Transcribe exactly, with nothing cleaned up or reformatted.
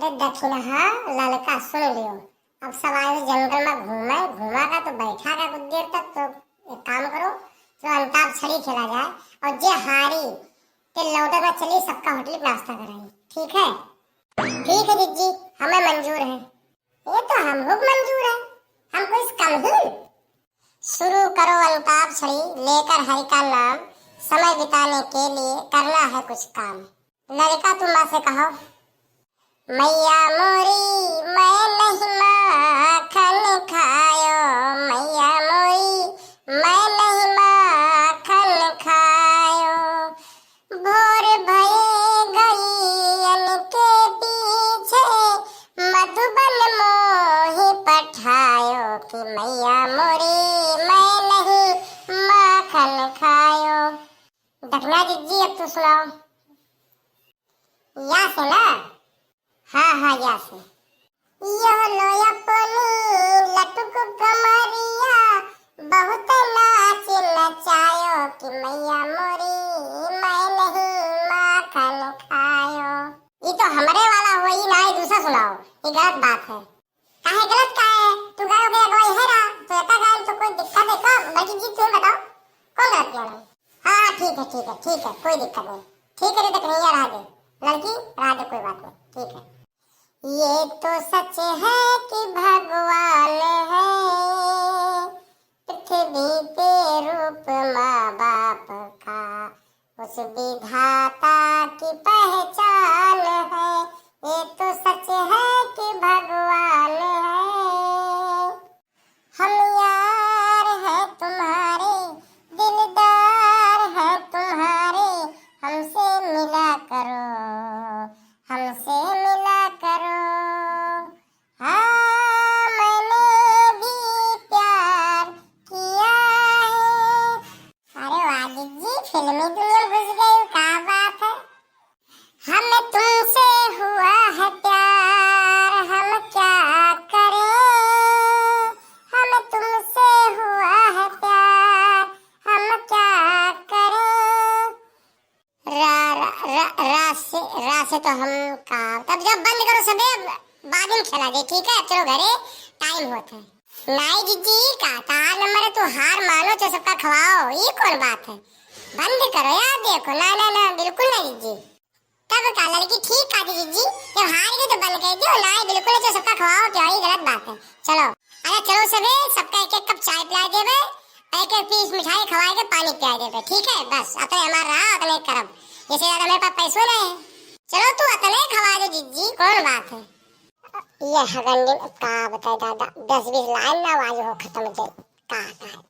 ए दखिनहा ललका, सुन लियो, अब सब आए जंगल मा घूमे, घूमा का तो बैठा का कुछ देर तक, तो एक काम करो, तो अंताक्षरी खेला जाए, और जे हारी, ते लौटे मा चली, सबका होटल पे नाश्ता कराई, ठीक है? ठीक है जिज्जी, हमें मंजूर है। ये तो हमको मंजूर है, हम कोई कम ही। शुरू करो अंताक्षरी, लेकर हरि का नाम, समय बिताने के लिए करना है कुछ काम। लड़का, तू माँ से कहो। मैया मोरी, मैं नहीं माखन खायो, मैया मोरी, मैं नहीं माखन खायो। भोर भये गइयन के पीछे, मधुबन मोहि पठायो, कि मैया मोरी, मैं नहीं माखन खायो। दखिनहा जिज्जी, अब तू सुनाओ। या से ना? हाँ, हाँ, या से। यो लो अपनी लटुक कमरिया, बहुत नाच नचायो, कि मैया मोरी, मैं नहीं माखन खायो। ई तो हमरे वाला होई ना, ई दूसरा सुनाओ, ई गलत बात है। काहे गलत का है? तू गायो के अगुवाई है ना, तो एका गायन तो कोई दिक्कत है का? बल्कि जी तुम बताओ, कौन गलत गाना है? हाँ, हाँ, ठीक है, ठीक है, ठीक है, कोई दिक्कत नहीं। ठीक है, तो दखिनहा रहा दे, लड़की रहा दे, कोई बात नहीं, ठीक है। ये तो सच है कि भगवान है, पृथ्वी पे रूप माँ बाप का, उस विधाता की पहचान है। ये तो सच है कि भगवान है। हम यार हैं तुम्हारे, दिलदार हैं तुम्हारे, हमसे मिला करो, हमसे मिला करो। हाँ, मैंने भी प्यार किया है। अरे वाह जिज्जी, फिल्मी दुनिया में घुस गई, क्या बात है। हमें तुमसे हुआ है प्यार, हम क्या करें, हमें तुमसे हुआ है प्यार, हम क्या करें। रा, रा, रा, रा से, रा से तो हम का, तब जब बंद करो सबे, बाद में खेला जाए, ठीक है? अब चलो घरे, टाइम होत है। नाई जिज्जी, का तार नंबर है, तू हार मानो, चाहे सबका खवाओ, ये कौन बात है? बंद करो यार, देखो, ना, ना, ना, बिल्कुल ना जिज्जी। तब का लड़की ठीक कहा थी जिज्जी, जब हार गई तो बंद कर दियो, नाई बिल्कुल, चाहे सबका खवाओ, क्या ये गलत बात है? चलो, अरे चलो सबे, सबका एक एक कप चाय पिला देबे, एक एक पीस मिठाई खवाए के पानी पिया देबे, ठीक है? बस, अतने हमार रहा, अतने करब, जैसे ज्यादा मेरे पास पैसों नहीं है। चलो तू अतने खवा दे जिज्जी, कौन बात है? ये हगंडी का बताए दादा, दस बीस लाइन ना आवाज हो खत्म हो जाए, का, का?